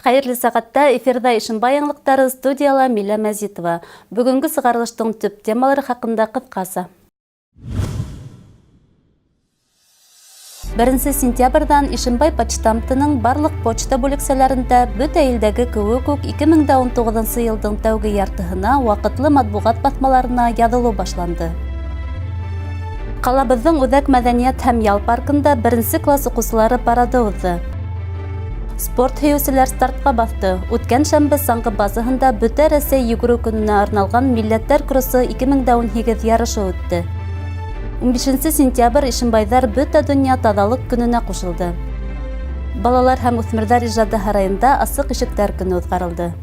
Хәйерле сәғәттә, эфирҙа Ишембай яңылыҡтары, студияла Милә Мәзитова. Бөгөнгө сығарылыштың төп темалары хаҡында ҡыҫҡаса. Беренсе сентябрҙән Ишембай почтамтының барлыҡ почта бүлексәләрендә бөтә илдәге кеүек үк 2019 йылдың тәүге яртыһына ваҡытлы матбуғат баҫмаларына яҙылыу башланды. Ҡалабыҙҙың үҙәк мәҙәниәт һәм ял паркында беренсе класс уҡыусылары парады уҙҙы. Спорт һөйөүселәр стартҡа баҫты. Үткән шәмбе саңғы базаһында Бөтә Рәсәй йүгереү көнөнә арналған Милләттәр кроссы 2018 ярышы үтте. 15 сентябрь ишембайҙар Бөтә донъя таҙалыҡ көнөнә ҡушылды. Балалар һәм үҫмерҙәр ижады һарайында асыҡ ишектәр көнө уҙғарылды.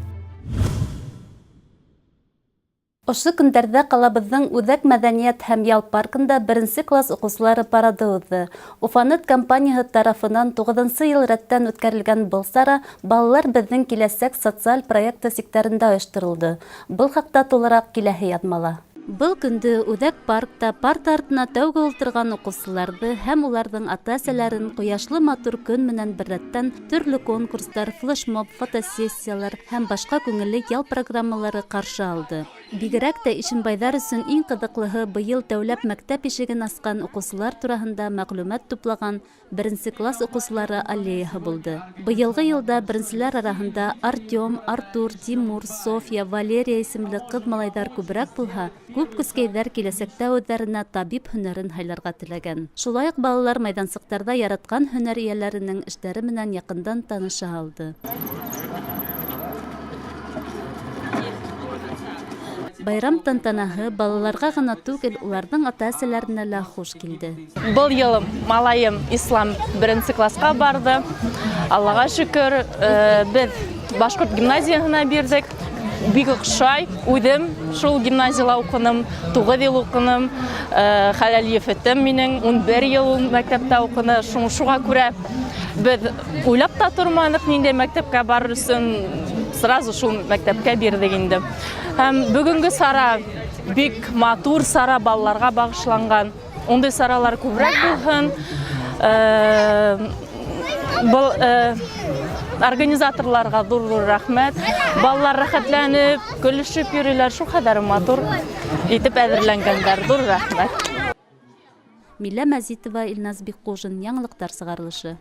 Ошо көндәрҙә ҡалабыҙҙың үҙәк мәҙәниәт һәм ял паркында беренсе класс уҡыусылары парады уҙҙы. Уфанет компанияһы тарафынан туғыҙынсы йыл рәттән үткәрелгән был сара Балалар беҙҙең киләсәк социаль проекты сиктәрендә ойошторолдо. Был хаҡта тулыраҡ киләһе яҙмала. Был көндө үҙәк паркта парта артына тәүге ултырған уҡыусыларҙы һәм уларҙың ата-әсәләрен ҡояшлы матур көн менән беррәттән төрлө конкурстар, флешмоб, фотосессиялар һәм башҡа күңелле ял программалары ҡаршы алды. Бигерәк тә ишембайҙар өсөн иң ҡыҙыҡлыһы быйыл тәүләп мәктәп ишеген асҡан уҡыусылар тураһында мәғлүмәт туплаған беренсе класс уҡыусылары аллеяһы булды. Быйылғы йылда беренселәр араһында Артем, Артур, Тимур, Софья, Валерия исемле ҡыҙ-малайҙар күберәк булһа, күп кескәйҙәр киләсәктә үҙҙәренә табип һөнәрен һайларға теләгән. Шулай уҡ балалар майҙансыҡтарҙа яратҡан һөнәр эйәләренең эштәре менән яҡындан таныша алды. Байрам тантанаһы балаларға ғына түгел, уларҙың ата-әсәләренә лә хуш килде. Был йыл малайым Ислам беренсе класҡа барҙы. Аллаға шөкөр, беҙ башҡорт гимназияһына бирҙек. Бик оҡшай. Үҙем шул гимназияла уҡыным, 9 йыл уҡыным. Хәләл ефетем минең 11 йыл ул мәктәптә уҡыны. Шуға күрә беҙ уйлап та торманыҡ, ниндәй мәктәпкә барыр өсөн, сразу шул мәктәпкә бирҙек инде. Һәм бөгөнгө сара бик матур сара, балаларға бағышланған. Ундай саралар күберәк булһын. Был организаторларға ҙур-ҙур рәхмәт. Балалар рәхәтләнеп, көлөшөп йөрөйләр, шул хәҙәр матур итеп әҙерләнгәндәр. Ҙур рәхмәт. Милә Мәзитова, Илназ Бикҡужин, яңылыҡтар сығарылышы.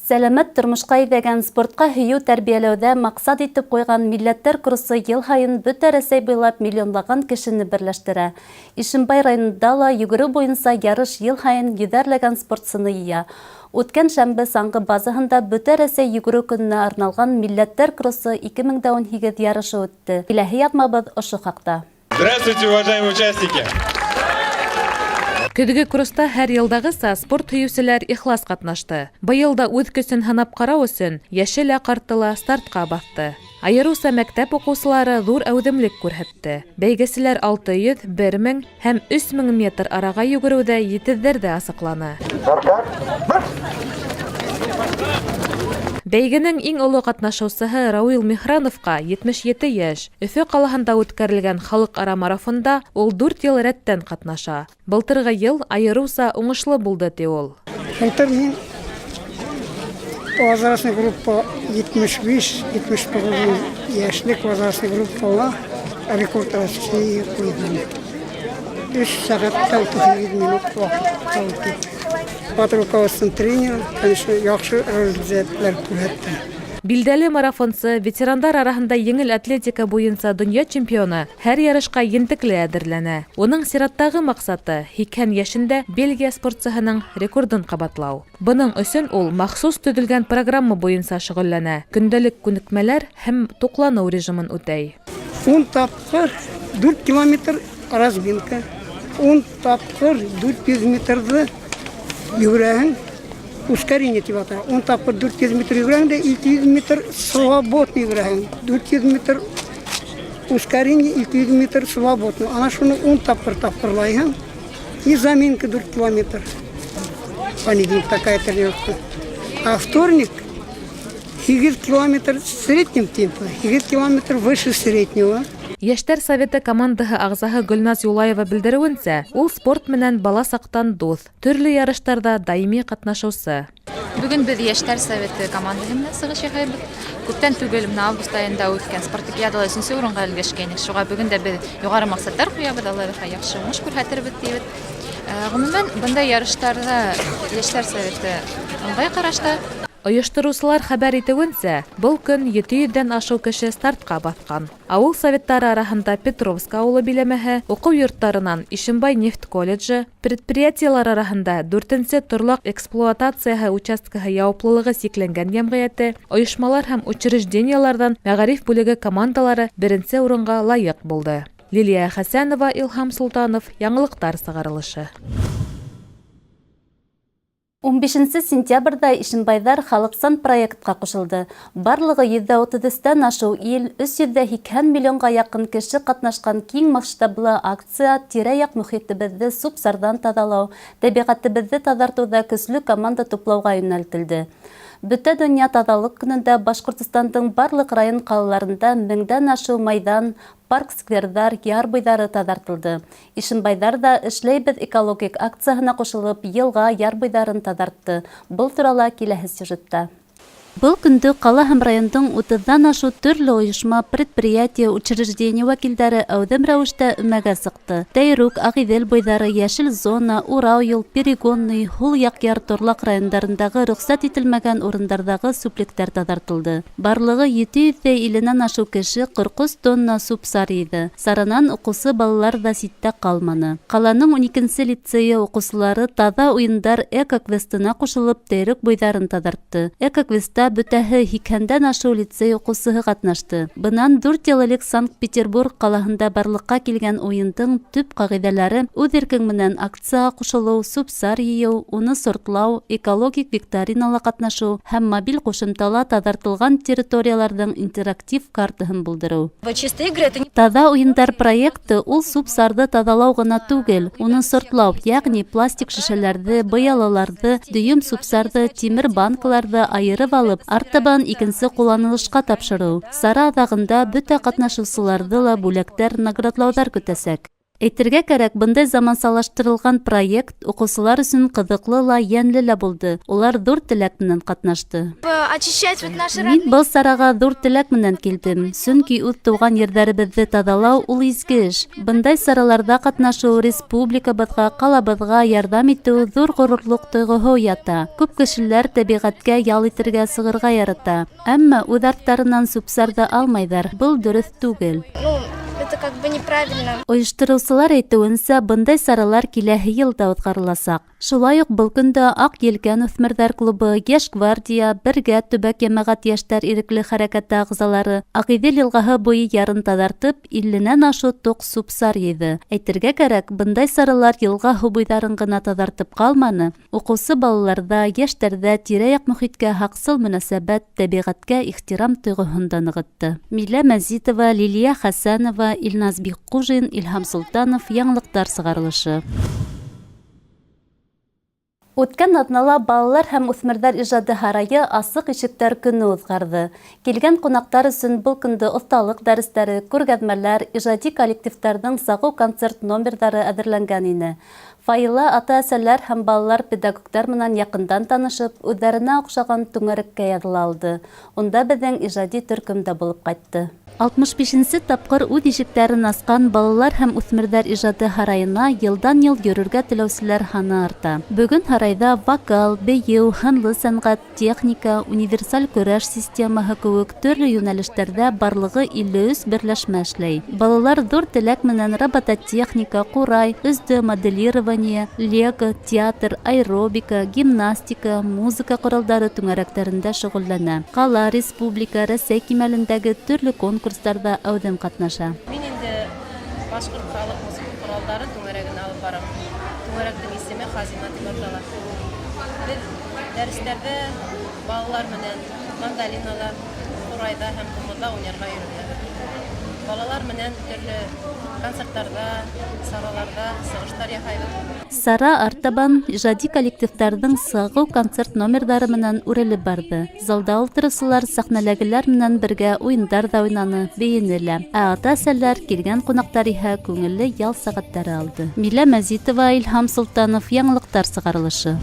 Сәләмәт тормошҡа әйҙәгән, спортҡа һөйөү тәрбиәләүҙә маҡсат итеп ҡуйған Милләттәр кроссы йыл һайын бөтә Рәсәй буйлап миллионлаған кешене берләштерә. Ишембай районында ла йүгереү буйынса ярыш йыл һайын йөҙәрләгән спортсыны йыя. Үткән шәмбе саңғы базаһында Бөтә Рәсәй йүгереү көнөнә арналған Милләттәр кроссы 2018 ярышы үтте. Киләһе яҙмабыҙ ошо хаҡта. Здравствуйте, уважаемые участники! Көҙгө кросста һәр йылдағыса спорт һөйөүселәр ихлас ҡатнашты. Быйыл да үҙ көсөн һынап ҡарау өсөн йәше лә, ҡарты ла стартҡа баҫты. Айырыуса мәктәп уҡыусылары ҙур әүҙемлек күрһәтте. Бәйгеселәр 600, 1000 һәм 3000 метр араға йүгереүҙә етеҙҙәрҙе асыҡланы. Бәйгенең иң оло ҡатнашыусыһы Рауил Миһрановҡа 77 йәш. Өфө ҡалаһында үткәрелгән халыҡ-ара марафонда ул 4 йыл рәттән ҡатнаша. Былтырғы йыл айырыуса уңышлы булды, ти ул. Былтыр мин возрастный группа 75-79 йәшлек возрастный группала рекорд России ҡуйҙым. 3 сәғәттә 38 минут ваҡытта үтеп. Под руководством тренера, конечно, яҡшы результатлар күрһәтте. Билдәле марафонсы, ветерандар араһында еңел атлетика буйынса донъя чемпионы һәр ярышҡа ентекле әҙерләнә. Уның сираттағы маҡсаты 80 йәшендә Бельгия спортсыһының рекордын ҡабатлау. Бының өсөн ул махсус төҙөлгән программа буйынса шөғөлләнә, көндәлек күнекмәләр һәм туҡланыу режимын үтәй. 10 тапҡыр 4 километр разминка, 10 тапҡыр 400 метрҙы йүгерәһең, ускорение тип атала. 10 тапҡыр 400 метр йүгерәһең дә 200 метр свободный йүгерәһең. 400 метр ускорение, 200 метр свободный. Ана шуны 10 тапҡыр тапҡырлайһың. И заминка 4 километр. Понедельник такая тренировка. А вторник 8 километр в среднем темпе, 8 километр выше среднего. Йәштәр советы командаһы ағзаһы Гөлназ Юлаева белдереүенсә, ул спорт менән бала саҡтан дуҫ, төрлө ярыштарҙа даими ҡатнашыусы. Бөгөн беҙ Йәштәр советы командаһы менән сығыш яһайбыҙ. Күптән түгел менә август айында үткән спартакиадала өсөнсө урынға өлгәшкәйнек. Шуға бөгөн дә беҙ юғары маҡсаттар ҡуябыҙ, Алла бирһә, яҡшы уңыш күрһәтербеҙ тибеҙ. Ғөмүмән, бындай ярыштарҙа Йәштәр советы ыңғай ҡарашта. Ойоштороусылар хәбәр итеүенсә, был көн 700 ҙән ашыу кеше стартҡа баҫҡан. Ауыл советтары араһында Петровск ауылы биләмәһе, уҡыу йорттарынан Ишембай нефть колледжы, предприятиелар араһында дүртенсе торлаҡ эксплуатацияһы участкаһы яуаплылығы сикләнгән йәмғиәте, ойошмалар һәм учреждениеларҙан мәғариф бүлеге командалары беренсе урынға лайыҡ булды. Лилиә Хәсәнова, Илһам Солтанов, Яңылыҡтар сығарылышы. 15 сентябрҙә ишембайҙар халыҡсан проектҡа ҡушылды. Барлығы 133-тән ашыу ил, 380 миллионға яҡын кеше ҡатнашҡан киң масштаблы акция тирә-яҡ мөхитебеҙҙе сүп-сарҙан таҙалау, тәбиғәтебеҙҙе таҙартыуҙа көслө команда туплауға йүнәлтелде. Бөтә донъя таҙалыҡ көнөндә Башҡортостандың барлыҡ район-ҡалаларында меңдән ашыу майҙан, парк-скверҙар, яр буйҙары таҙартылды. Ишембайҙар ҙа «Эшләйбеҙ» экологик акцияһына ҡушылып, йылға, яр буйҙарын таҙартты. Был турала киләһе сюжетта. Был көндө ҡала һәм райондың утыҙҙан ашыу төрлө ойошма, предприятие, учреждение вәкилдәре әүҙем рәүештә өмәгә сыҡты. Тәйрүк, Ағиҙел буйҙары, Йәшел зона, Урау юл, Перегонный, Һул яҡ яр торлаҡ райондарындағы рөхсәт ителмәгән урындарҙағы сүплектәр таҙартылды. Барлығы 750-нән ашыу кеше 43 тонна сүп-сар йыйҙы. Саранан уҡыусы балалар ҙа ситтә ҡалманы. Ҡаланың 12-нсе лицейы уҡыусылары таҙа уйындар эко-квестына ҡушылып, Тәйрүк буйҙарын таҙартты. Эко-квестта бөтәһе һикһәндән ашыу лицей уҡыусыһы ҡатнашты. Бынан 4 йыл элек Санкт-Петербург ҡалаһында барлыҡҡа килгән уйындың төп ҡағиҙәләре үҙ иркең менән акцияға ҡушылыу, сүп-сар йыйыу, уны сортлау, экологик викторинала ҡатнашыу һәм мобиль ҡушымтала таҙартылған территорияларҙың интерактив картаһын булдырыу. Таҙа уйындар проекты ул сүп-сарҙы таҙалау ғына түгел, уны сортлау, йәғни пластик шешәләрҙе, быялаларҙы, дөйөм сүп-сарҙы, тимер банкаларҙы айырып алып, артабан икенсе ҡулланылышҡа тапшырыу. Сара аҙағында бөтә ҡатнашыусыларҙы ла бүләктәр, наградлауҙар көтәсәк. Әйтергә кәрәк, бындай замансалаштырылған проект уҡыусылар өсөн ҡыҙыҡлы ла, йәнле лә булды. Улар ҙур теләк менән ҡатнашты. Очищать вот наши Мин был сараға ҙур теләк менән килдем, сөнки үҙ тыуған ерҙәребеҙҙе таҙалау ул изге эш. Бындай сараларҙа ҡатнашыу республикабыҙға, ҡалабыҙға ярҙам итеү ҙур ғорурлыҡ тойғоһо уята. Күп кешеләр тәбиғәткә ял итергә сығырға ярата, әммә үҙ арттарынан сүп-сарҙы алмайҙар. Был дөрөҫ түгел. Ну, это как бы неправильно. Ойоштороусылар әйтеүенсә, бындай саралар киләһе йылда уҙғарыласаҡ. Шулай уҡ был көндә Аҡ елкән үҫмерҙәр клубы, Йәш гвардия, Бергә төбәк йәмәғәт йәштәр ирекле хәрәкәте ағзалары Ағиҙел йылғаһы буйы ярын таҙартып, илленән ашыу тоҡ сүп-сар йыйҙы. Әйтергә кәрәк, бындай саралар йылға һыу буйҙарын ғына таҙартып ҡалманы, уҡыусы балаларҙа, йәштәрҙә тирә-яҡ мөхиткә һаҡсыл мөнәсәбәт, тәбиғәткә ихтирам тойғоһон да нығытты. Милә Мәзитова, Лилиә Хәсәнова, Илназ Бикҡужин, Илһам Солтанов, Яңылыҡтар сығарылышы. Үткән аҙнала балалар һәм үҫмерҙәр ижады һарайы асыҡ ишектәр көнө уҙғарҙы. Килгән ҡунаҡтар өсөн был көндө оҫталыҡ дәрестәре, күргәҙмәләр, ижади коллективтарҙың сағыу концерт номерҙары әҙерләнгән ине. Файла ата-әсәләр һәм балалар педагогтар менән яҡындан танышып, үҙҙәренә оҡшаған түңәрәккә яҙыла алды. Унда беҙҙең ижади төркөм дә булып ҡайтты. 65-нсе тапҡыр үҙ ишектәрен асҡан балалар һәм үҫмерҙәр ижады һарайына йылдан-йыл йөрөргә теләүселәр һаны арта. Бөгөн һарайҙа вокал, бейеү, һынлы сәнғәт, техника, универсаль көрәш системаһы кеүек төрлө йүнәлештәрҙә барлығы 53 берләшмә эшләй. Балалар ҙур теләк менән робототехника, ҡурай, 3D моделирование, лего, театр, аэробика, гимнастика, музыка ҡоралдары түңәрәктәрендә шөғөлләнә. Ҡала, республика, Рәсәй кимәлендәге төрлө конкурстарҙа әүҙем ҡатнаша. Мин инде башҡорт халыҡ музыка ҡоралдары түңәрәген алып барам. Түңәрәктең исеме Хазина тип атала. Беҙ дәрестәрҙә балалар менән мандолинала, ҡурайҙа һәм ҡумыҙҙа уйнарға өйрәтәбеҙ. Балалар менән төрлө концерттарҙа, сараларҙа сығыштар яһайбыҙ. Сара артабан ижади коллективтарҙың сағыу концерт номерҙары менән үрелеп барҙы. Залда ултырыусылар сәхнәләгеләр менән бергә уйындар ҙа уйнаны, бейене лә. Ә ата-әсәләр, килгән ҡунаҡтар иһә күңелле ял сәғәттәре алды. Милә Мәзитова, Илһам Солтанов, Яңылыҡтар сығарылышы.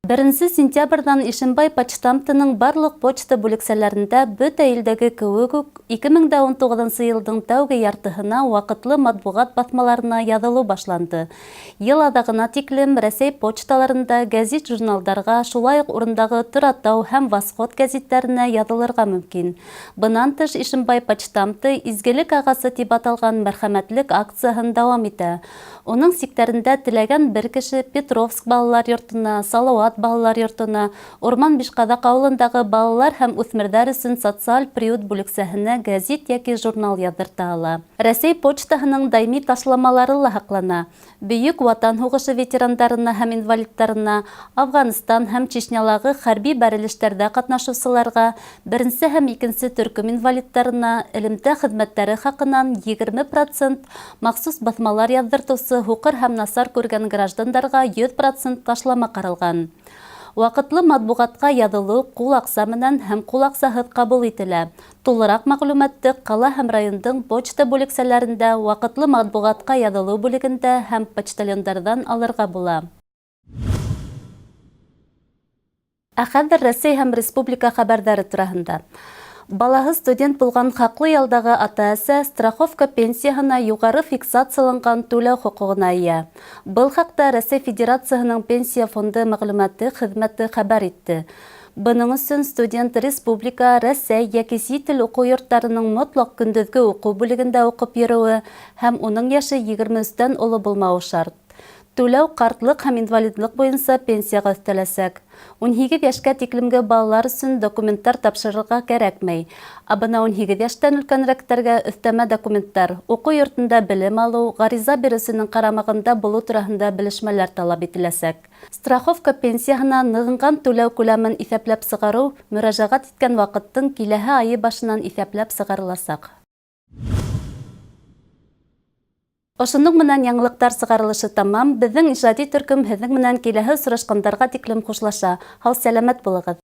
Беренсе сентябрҙән Ишембай почтамтының барлыҡ почта бүлексәләрендә бөтә илдәге кеүек үк 2019 йылдың тәүге яртыһына ваҡытлы матбуғат баҫмаларына яҙылыу башланды. Йыл аҙағына тиклем Рәсәй почталарында гәзит-журналдарға, шулай уҡ урындағы Торатау һәм Восход гәзиттәренә яҙылырға мөмкин. Бынан тыш Ишембай почтамты Изгелек ағасы тип аталған мәрхәмәтлек акцияһын дауам итә. Уның сиктәрендә теләгән бер кеше Петровск балалар йортона, Салауат балалар йортона, Урман Бишҡаҙаҡ ауылындағы балалар һәм үҫмерҙәр өсөн социаль приют бүлексәһенә гәзит йәки журнал яҙҙырта ала. Рәсәй почтаһының даими ташламалары ла һаҡлана. Бөйөк Ватан һуғышы ветерандарына һәм инвалидтарына, Афғанстан һәм Чечнялағы хәрби бәрелештәрҙә ҡатнашыусыларға, беренсе һәм икенсе төркөм инвалидтарына элемтә хеҙмәттәре хаҡынан 20% махсус баҫмалар яҙҙыртыусы һуҡыр һәм насар күргән граждандарға 100% ташлама ҡаралған. Ваҡытлы матбуғатҡа яҙылыу ҡул аҡса менән һәм ҡул аҡсаһыҙ ҡабул ителә. Тулыраҡ мәғлүмәтте ҡала һәм райондың почта бүлексәләрендә ваҡытлы матбуғатҡа яҙылыу бүлегендә һәм почтальондарҙан алырға була. Ә хәҙер Рәсәй һәм республика хәбәрҙәре тураһында. Балаһы студент булған хаҡлы ялдағы ата-әсә страховка пенсияһына юғары фиксацияланған түләү хоҡуғына эйә. Был хаҡта Рәсәй Федерацияһының Пенсия фонды мәғлүмәте хеҙмәте хәбәр итте. Бының өсөн студент республика, Рәсәй йәки сит ил уҡыу йорттарының мотлаҡ көндөҙгө уҡыу бүлегендә уҡып йөрөүе һәм уның йәше 23-тән оло булмауы шарт. Түләү ҡартлыҡ һәм инвалидлыҡ буйынса пенсияға өҫтәләсәк. 18 йәшкә тиклемге балалар өсөн документтар тапшырырға кәрәкмәй. Ә бына 18 йәштән өлкәнерәктәргә өҫтәмә документтар, уҡыу йортонда белем алыу, ғариза биреүсенең ҡарамағында булыу тураһында белешмәләр талап ителәсәк. Страховка пенсияһына нығынған түләү күләмен иҫәпләп сығарыу мөрәжәғәт иткән ваҡыттың киләһе айы башынан иҫәпләп сығарыласаҡ. Ошоноң менән яңылыҡтар сығарылышы тамам. Беҙҙең ижади төркөм һеҙҙең менән киләһе осрашҡандарға тиклем хушлаша. Һау-сәләмәт булығыҙ.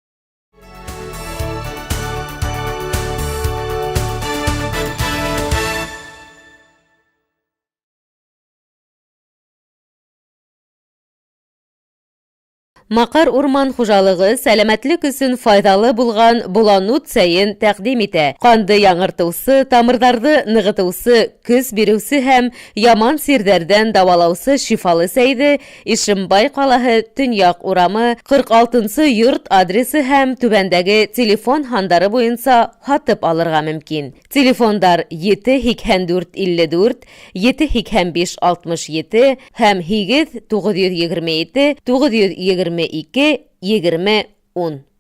Маҡар урман хужалығы сәләмәтлек өсөн файҙалы булған боланут сәйен тәҡдим итә. Ҡанды яңыртыусы, тамырҙарҙы нығытыусы, көс биреүсе һәм яман сирҙәрҙән дауалаусы шифалы сәйҙе Ишембай ҡалаһы Төньяҡ урамы 46-нсы йорт адресы һәм түбәндәге телефон һандары буйынса һатып алырға мөмкин. Телефондар 7 84 54, 7 85 67 һәм 8 927 922 20 10.